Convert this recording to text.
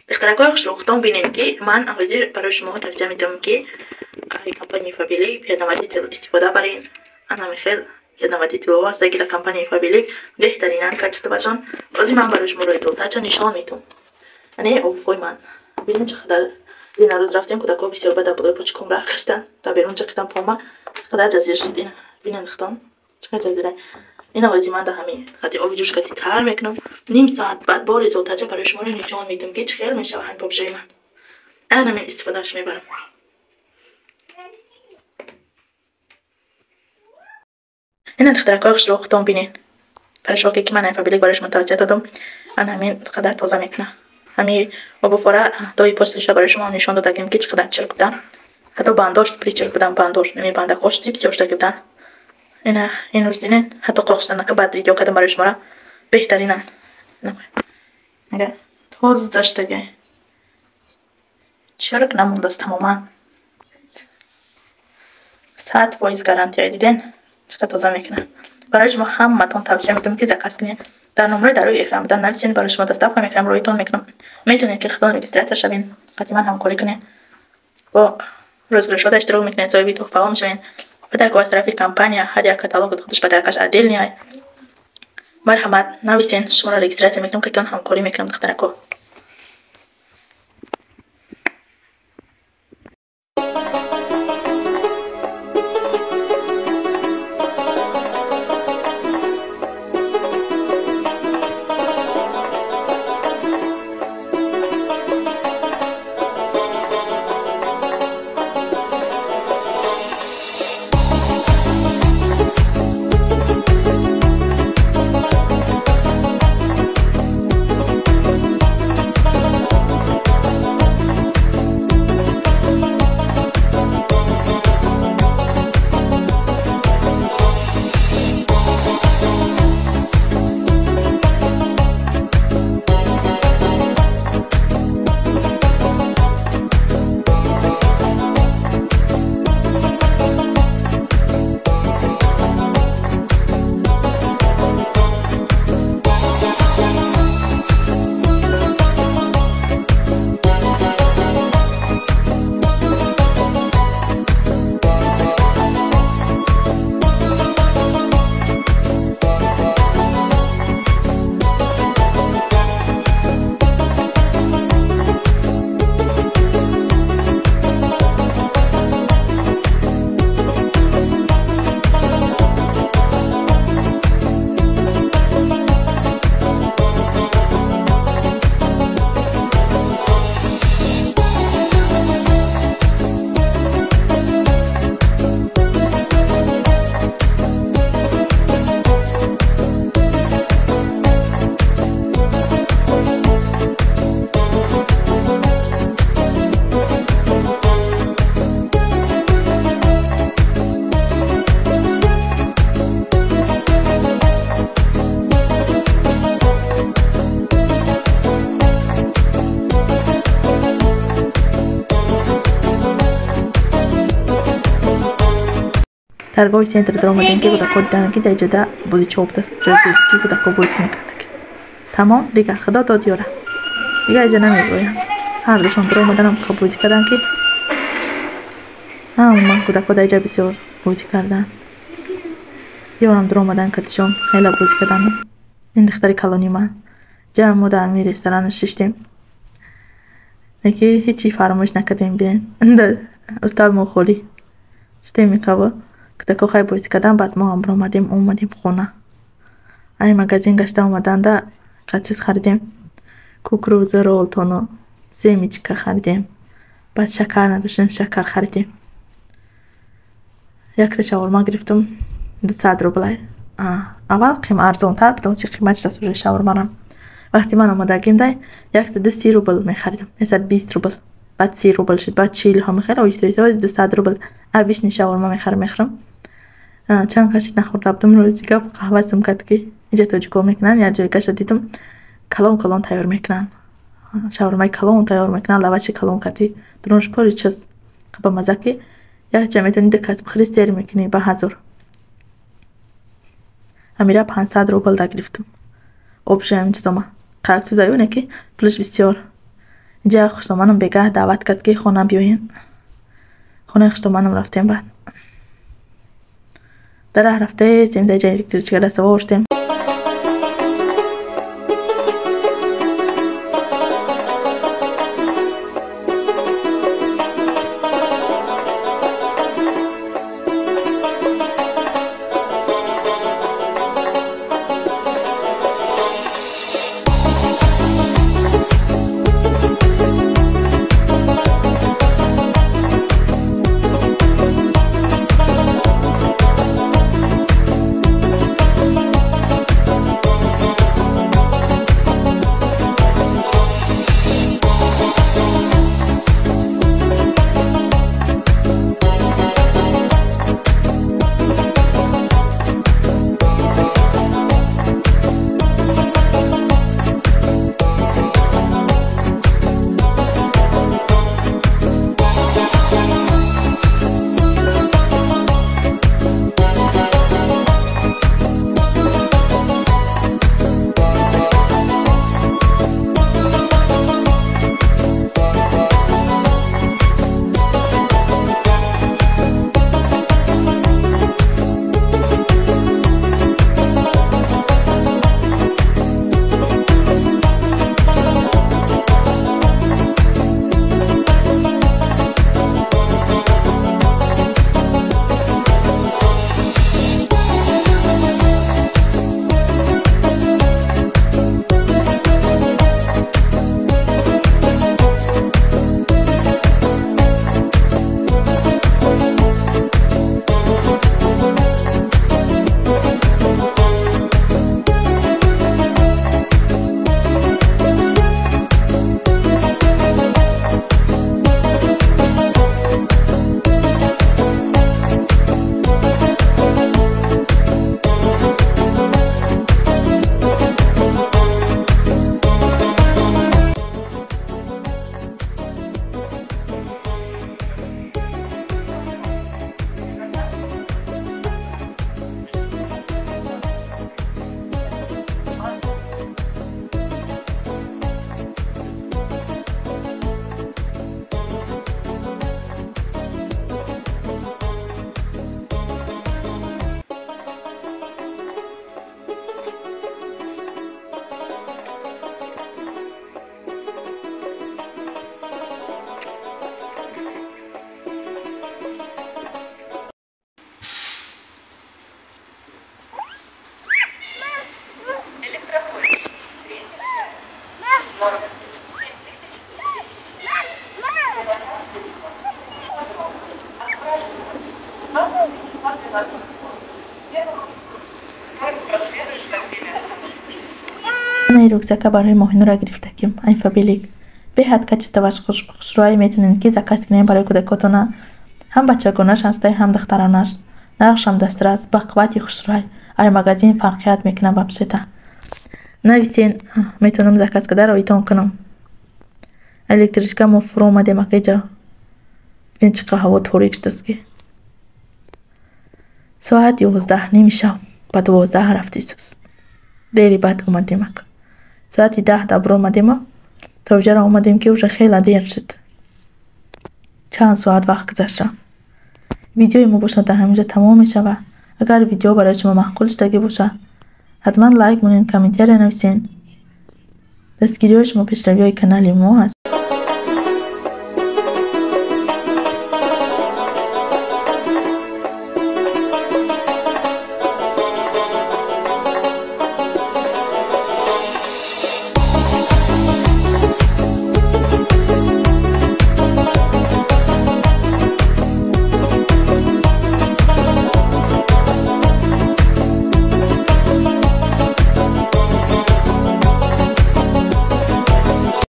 Духтаракҳои хушрӯхтон, бинед, ки ман ҳозир барои шумо тавсия медиҳам, ки компанияи Фаберлик пятновыводитель истифода барен. Ана михел пятновыводитель ҳо ҳаста, ки дар компанияи Фаберлик беҳтаринан качество шон. Ҳозир ман барои шумо результат ша нишон медиҳам. Ане обувь ҳои ман. Бинед, чӣ қадар дина рӯз рафтем, кӯдакҳо бисёр ба дар болои почком раҳ гаштан. Дар берун ҷиқидан пома чӣ қадар ҷазир шуд. Ина бинед, духтон, чӣ қадар ҷазира. Ина ҳозир ман дар ҳамин қади оби ҷӯш кати тар мекунам. Ним соат баъд бо результат ша барои шуморо нишон медиҳам, ки чӣ хел мешава ҳамин попшои ман. Ана мин истифодааш мебарам. Ина, духтаракҳои хушрӯхтон, бинед, порошок е ки ман Фаберлик барои шумо тавсия додам, ана ҳамин қадар тоза мекунам. Ҳамин обувь ора дои после ша барои шумо нишон додагем, ки чӣ қадар чирк будан. Ҳатто бандош причирк будан, бандош ами бандакош сиёҳ шудаги будан. Ина ин рӯз бинед, ҳатто қоқшданака баъд видео кардам барои шуморо. Беҳтаринан агар тоза шудаги, чирк намондааст тамоман. 100% гарантия. Диден, чӣ қадар тоза мекунад. Барои шумо ҳаматон тавсия медиҳам, ки заказ кунед. Дар номрои дар рӯи экран будан нависед, барои шумо доставка мекунам, роитон мекунам. Метавонед, ки худон регистрация шавед, қатъиман ҳамкорӣ кунед, бо розыгрыш ҳода иштирок мекунед, соҳиби туҳфаҳо мешавед. Подарок аз тарафи компания, ҳар як каталог худаш подарок аш отдельный. Марҳамат, нависен, шуморо регистрация мекунам, ки тон ҳамкорӣ мекунам, духтарако. Торговый центр даромадем, ки кӯдакҳо диданд, ки дар иҷода бозичаҳо будааст, ҷои ки кӯдакҳо бозӣ мекарданд. Тамом, дигар худо дод ёра, дигар иҷо намебироям. Ҳардушон даромаданам, бозӣ карданд, ки ҳама кӯдакҳо дар иҷа бисёр бозӣ карданд. Ёрам даромадан, катишон хеле бозӣ карданд. Ин духтари калони ман. Ҷамъ мо дар ҳамин ресторан шиштем, леки ҳечи фаромӯш накардем. Бинед, устод мо холӣ шитем мекаво. Кӯдакҳо хай бозӣ кардан, баъд мо ҳам баромадем, омадем хона. Ай магазин гашта омаданда чиз харидем: кукуруза, ролтону семечка харидем. Баъд шакар надоштем, шакар харидем. Якта шаурма гирифтам, 200 рублай. Аввал арзонтар буд, ҳозир қимат шудааст уже шаурмарам. Вақте ман омадагим дай 130 рубл мехаридам, 120 рубл, баъд 30 рубл шуд, баъд 40 ҳам хеле оҳиста оҳиста ҳозир 200 рубл обычный шаурма мехарам, мехӯрам. Чанд қашит нахӯрда будам. Рӯзи гап қаҳва сум кард, ки иҷа тоҷикҳо мекунанд. Як ҷойгаша дидам, калон калон тайёр мекунанд, шаурмаи калон тайёр мекунанд, лаваши калон кардӣ, дурунш пори чиз ба маза, ки якча метавонӣ ду кас бихӯри, сер мекунӣ ба ҳазор. Ҳамира 500 рубл да гирифтам. Обшаам чизома қарак чизаю не, ки пулаш бисёр. Инҷа хушдоманам бегаҳ даъват кард, ки хона биёен. Хонаи хушдоманам рафтем. Баъд дар раҳ рафтаестем, дар ҷа электричкада савор шудем. Рюкзака барои Моҳинура гирифтаким. Ай Фаберлик беҳад качествоаш хушрӯй, метавонед ки заказ кунед барои кӯдакотона. Ҳам бачагонаш ҳастай, ҳам духтаронаш. Нархшам дастрас, ба қуввати хушрӯй. Ай магазин фарқият мекунам вообще-то. Нависен, метавонам заказ карда роитон кунам. Электричка мо фуро омадем акаҷа. Бинед чӣ қадр ҳаво торик шудааст ки. Соат 11:30 шаб ба 12 рафтисас. Дери баъд омадем ака. Соати 10 дабро омадем, то уҷаро омадем ки уже хеле дер шуд. Чанд соат вақт гузашт рафт. Видеои мо бошад дар ҳаминҷо тамом мешавад. Агар видео барои шумо маъқул шудагӣ бошад, ҳатман лайк монед, комментария нависед. Дастгириҳои шумо пешравиҳои канали мо аст.